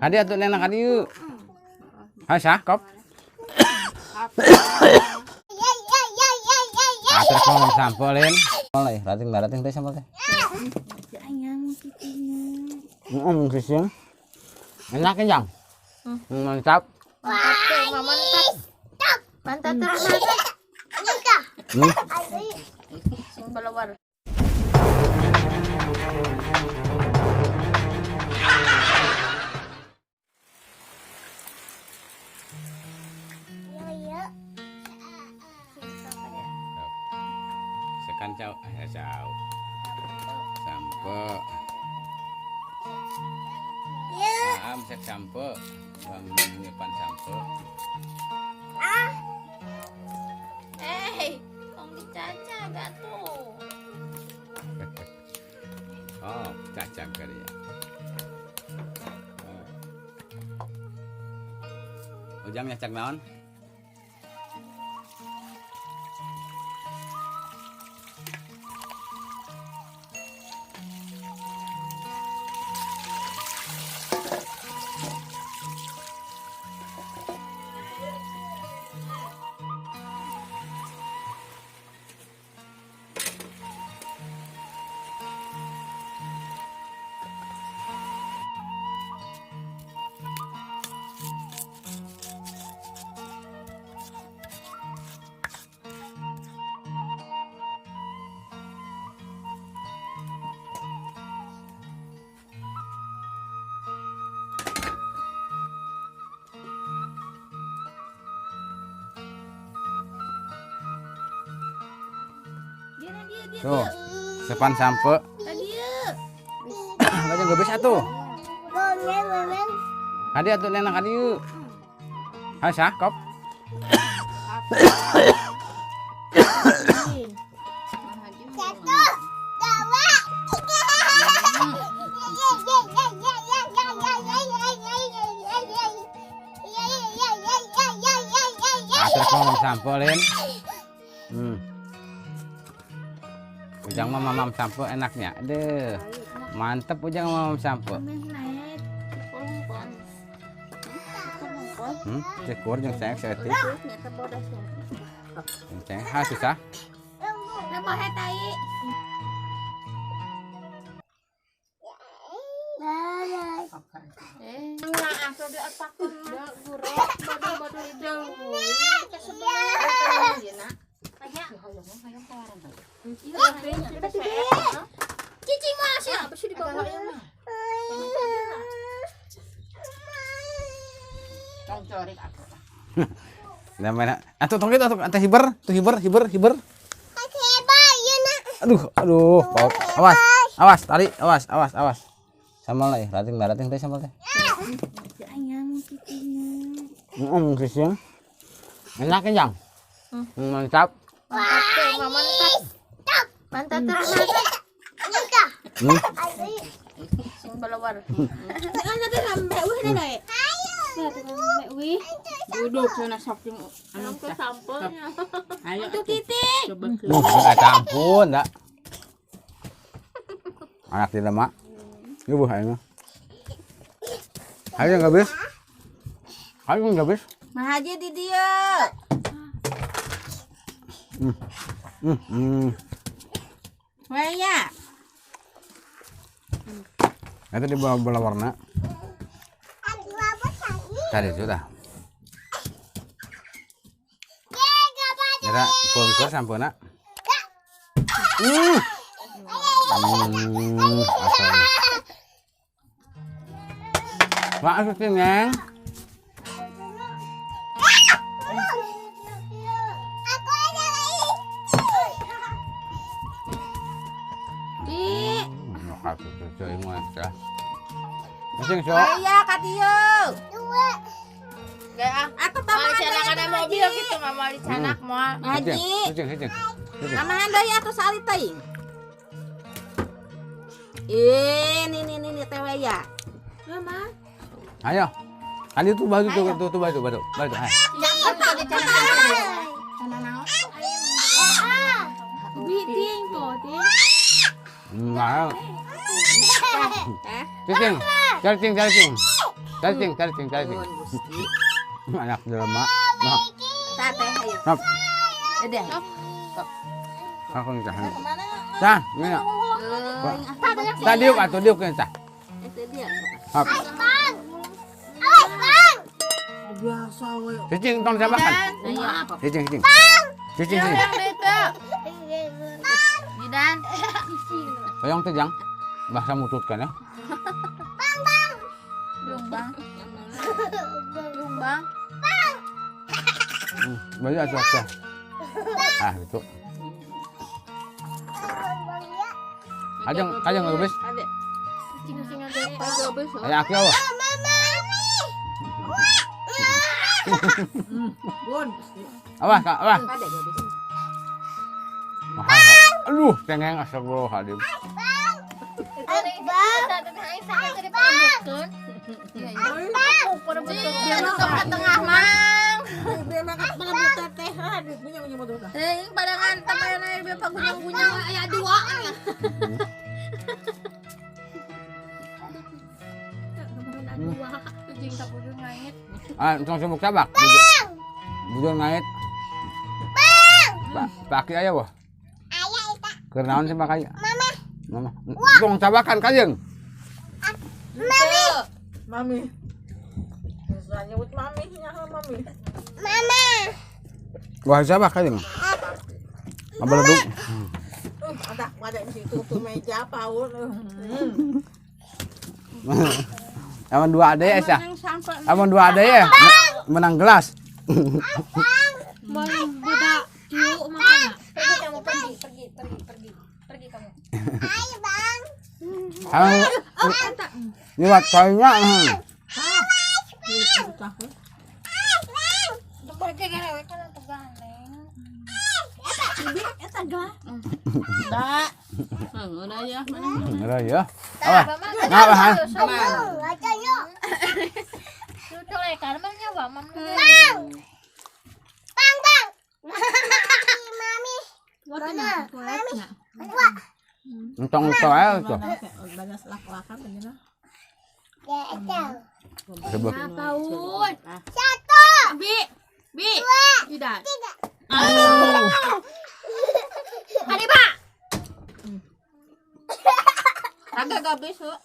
Hadi atuh nenek hadi yuk. Hai sah kop. Atur ngomong sampel lin. Mulai rating rating teh sampel teh. Sising. Enak kenyang. Mantap. Mantap, mantap. Mantap terus. Sing balawar. Sekan cau, cau. Sampe. Am sek sampe. Bang nyepan sampe. Eh, tong dicaca gak tuh. Oh, cacang kali ya. Oh. Ujang nyacak naon? Tuh, sepan sampe. Kayaknya nggak bisa tuh. Hadi atuh nenek hadi yuk. Hai sah kop. Atur ngomong sampe lin. Ujang mah mamam sampe enaknya. Aduh. Mantep ujang mamam sampe. Cekur jeung cengek saeutik. Jeung cengek ha susah. Cicing mas ya, bersih di bawah. Namanya atuh tong kitu atuh teh hiber, tuh hiber, hiber, hiber. Aduh, aduh, awas, awas, tali, awas, awas, awas. Sambal lah, rating, rating teh sambal teh. Sising. Enak kenyang. Mantap. Mantap, mantap. Mantap terus. Sing balawar. Duduk sana sok jeung anu Ke sampelnya. Ayo Untuk titik. coba ke. Ampun, dak. Anak tidak mak. Ini buah ini. Ayo nggak habis. Ayo nggak habis. Mah aja di dieu. Waya. Itu di bawah bola warna. Tadi sudah. Kira pungkur sampuna. Maaf sih, Neng. Aya ka dieu. Gak Atuh tambahan canak ada mobil gitu, mama dicanak moal. Haji. Tambahan deui atuh salit teuing. Ini ini teh ya. Mama. Ayo. Kali itu baju tuh tuh baju baju baju. Ayo. Jangan tuh dicanak. Biting kok, ting. Nah. Cicing, cicing, cicing. Cacing, cacing, cacing. Anak jelema. Nah. Tah teh ayo. Hop. Udah. Aku nikah. Tah, ini. Tah diuk atuh diuk tah. Hop. Biasa we. Cicing tong sabakan. Cicing, cicing. Cicing, cicing. Jidan. Hoyong teh jang. Bahasa mututkan ya. Bang, bang. Belum bang. Belum bang. Bang. Baju atuh atuh. Ah, gitu. Kajeng, kajeng geus. Aya aki apa? Bun. Apa, Kak? Apa? Aduh, cengeng astagfirullahaladzim. Ke tengah, Mang. Pada ngantep aya pagunyang-gunyang aya dua. Ah, tong sibuk sabak. Bujur ngait. Bang. Pak Aki aya wah. Aya eta. Keur naon sih Pak Aki? Mama. Mama. Tong sabakan kajeng. Mami. Mami. Bisa nyebut mami nya mami. Mama. Wah, sabak kajeng. Abaledug. Ada ada di situ tuh meja paul. Aman dua ade ya, Syah. Aman dua ade ya. Menang gelas. Bang, budak ciu makan. Pergi kamu, pergi, pergi, pergi, pergi. Pergi kamu. Ayo, Bang. Liwat kayunya. Udah ya. Apa? Ngapa han? Bang, bang. Mami. Mana? Mami. Entong itu aja tuh. Satu. Bi. Bi. Dua. Tidak. Tiga. Adi, Pak. Agak gak besok.